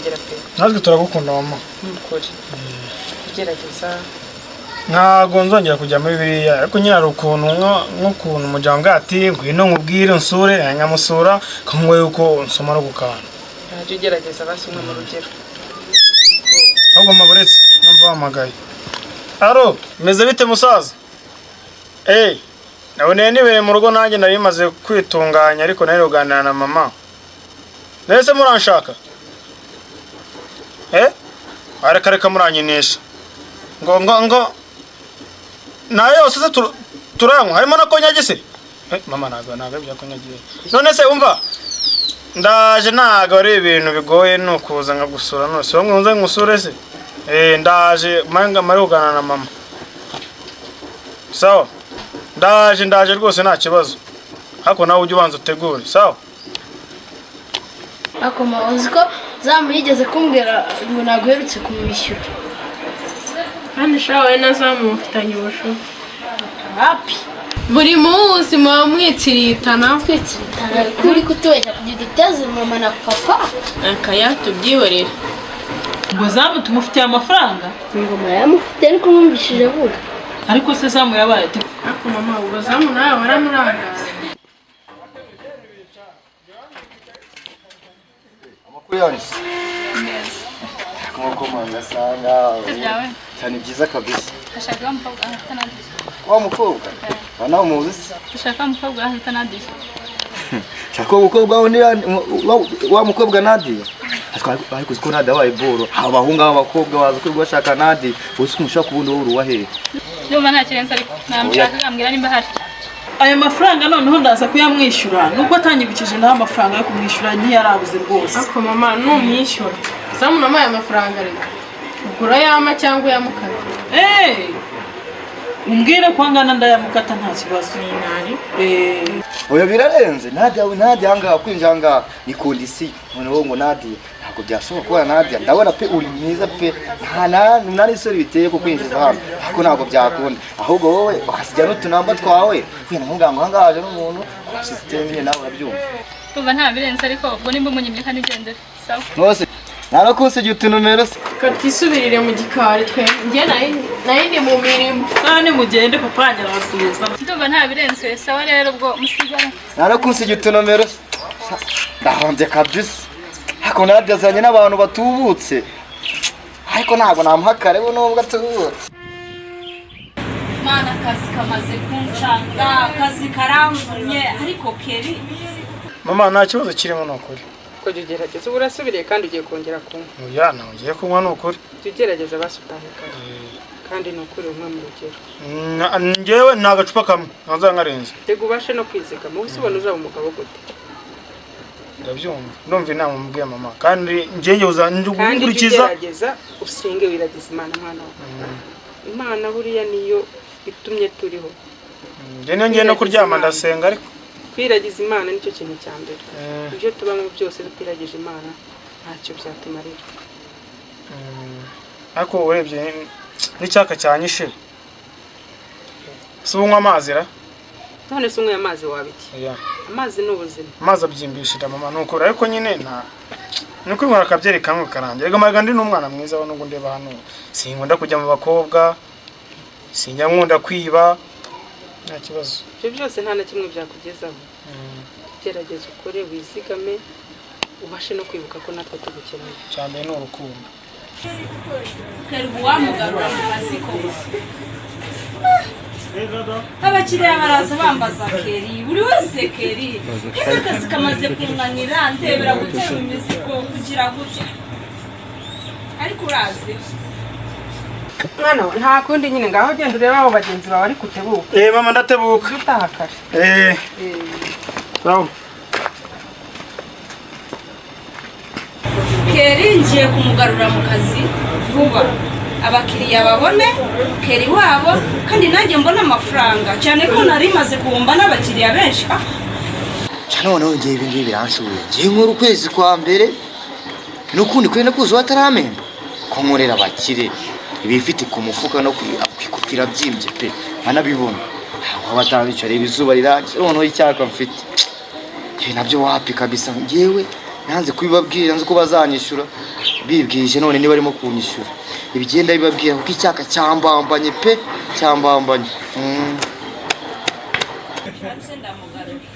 Nsengera pe. Natwe turagukunda, mama. Ni ukuri, ugerageza. Ntabwo nzongera kujya muri biriya, ariko nyine hari ukuntu nk'ukuntu umuryango ati: "Ngwino nkubwire unsure," nkamusura nkamuha yuko nsoma no ku kantu. Ntajya ugerageza basi umwe mu rugero. Ahubwo mama, uretse numva wahamagaye. Aro, meze bite, musaza? Naboneye nibereye mu rugo, nanjye nari maze kwitunganya, ariko nari kuganira na mama. Nese muranshaka? Areka reka, muranyinisha ngo nayo yose se turanywa harimo na konyagi se? Mama, ntabwo ari ibya konyagi. None se umva, ndaje, ntabwo ari ibintu bigoye, ni ukuza nkagusura. None se wowe nze ngusure se? Ndaje mari kuganira na mama. Sawa, ndaje, ndaje rwose, nta kibazo, ariko nawe ujye ubanza utegure. Sawa. Akoma, uzi ko Zamu yigeze kumbwira ngo ntabwo uherutse kumwishyura? Kandi sha, wowe na Zamu mufitanye ubushuti. Hapi. Buri munsi muba mwitsiritana. Twitsiritana ko uri kutubeshya kugira uduteze mama na papa. Akaya, tubyihorere. Ngo Zamu tumufitiye amafaranga? Ingoma yamufite, ariko mwumvishije avuga. Ariko se Zamu yabaye ate? Ariko mama, ubwo Zamu nawe waramurangaza. Amakuru yanyu se? Nk'uko mwangasanga cyane, byiza kabisa. Ndashaka wa mukobwa ahita Nadia. Wa mukobwa wa nawe umuzi se? Ndashaka wa mukobwa ahita Nadia. Shaka uwo mukobwa wa wa mukobwa Nadia. Ariko uzi ko Nadia wabaye boro, abahungu, abakobwa baza kwirirwa bashaka Nadia. Uzi ko umushaka ubundi wowe uri uwa hehe? Ndumva nta kirenze, ariko namushaka ambwira nimba ahari. Ayo mafaranga noneho ndaza kuyamwishyura, nuko atanyibukije, naho amafaranga yo kumwishyura ntiyarabuze rwose. Ariko mama, numwishyura, Zamu namuhaye amafaranga, reka ubwo urayampa cyangwa uyamukata? Eee, umbwire ko angana ndayamukata, nta kibazo. Ni nari. Oya, birarenze. Nadia, Nadia ahangaha, kwinjira ahangaha ni condition. Noneho ngo Nadia, ntabwo byashoboka kubona Nadia. Ndabona pe uri mwiza pe, nta nta n'isoni biteye ko kwinjiza hano, ariko ntabwo byakunda. Ahubwo wowe wasigira n'utunamba twawe wenda nkuvuga ngo ahangaha haje n'umuntu kwa système nyine, nawe urabyumva. Ndumva nta birenze, ariko ubwo nimba umunyimye kandi igendere. Sawa. Nose nta no kunsigira utunomero se? Reka twisubirire mu gikari twe, njye nari ndi mu mirimo. Sawa, nimugende, papa wanjye arabasuhuza. Ndumva nta birenze. Sawa rero, ubwo musigare. Nta no kunsigira utunomero se? Ndahombye kabisa, ariko Nadia azanye n'abantu batubutse, ariko ntabwo namuha karibu nubwo atubutse. Mana, akazi kamaze kuncanga, akazi karamvunye, ariko Keri. Mama, nta kibazo kirimo, ni ukuri. Ko jya ugerageza, ubu urasubiriye kandi ugiye kongera kunywa. Oya, ntabwo ngiye kunywa, ni ukuri. Jya ugerageza basi utahe kare, kandi ni ukuri umwe mu rugero. Njyewe ni agacupa kamwe, ntabwo nkarenze. Reka ubashe no kwizigama. Ubu se ubona uzaba umugabo gute? Ndabyumva, ndumva inama mubwiye, mama, kandi njyewe uza Kandi jya gukurikiza. ugerageza usenge, wiragiza Imana, mwana wawe. Imana buriya niyo itumye turiho. Njye niyo ngiye no kuryama ndasenga, ariko Kwiragiza Imana nicyo kintu cya mbere. Ibyo tubamo byose, tutiragije Imana ntacyo byatumarira. Ariko urebye n'icyaka cyanyishe. Si unywa amazi ra? None se unyweye amazi waba iki? Oya. Amazi ni ubuzima. Amazi abyimbishije, mama, ni ukuri. Ariko nyine nta ni ukwinywera akabyeri kamwe karangira. Reka maga, ndi n'umwana mwiza we, nubwo ndeba hano sinkunda kujya mu bakobwa, sinjya nkunda kwiba, nta kibazo. Ibyo byose nta na kimwe byakugezaho. Gerageza ukore, wizigame, ubashe no kwibuka ko natwe tugukeneye. Icya mbere ni urukundo. Keri, ubu wamugarura mu kazi koko? Abakiriya baraza bambaza Keri, buri wese Keri, kandi akazi kamaze kunanira. Ndebera gutera imizigo kugira gute, ariko urazi. Mwana we, nta kundi nyine, ngaho genda urebe abo bagenzi bawe, ariko utebuka. Mama, ndatebuka. Utaha kare. Sawa. Keri ngiye kumugarura mu kazi vuba, abakiriya babone Keri wabo, kandi nanjye mbone amafaranga, cyane ko nari maze guhomba n'abakiriya benshi. Cyane noneho ngewe ibi ngibi biranshuye. Ngewe nkora ukwezi kwa mbere n'ukundi kwenda kuzuba bataramemba, ko nkorera abakire ibifite ku mufuka no kwikutira byimbye pe, nkanabibona ntabwo batabicara, izuba rirangije, noneho icyaka mfite ibi nabyo wapi kabisa. Ngewe Nanze kubibabwira, nzi ko bazanyishyura. Bibwije none niba barimo kunyishyura. Ibigenda bibabwira kuko icyaka cyambambanye pe, cyambambanye. Nshatse ndamugarura.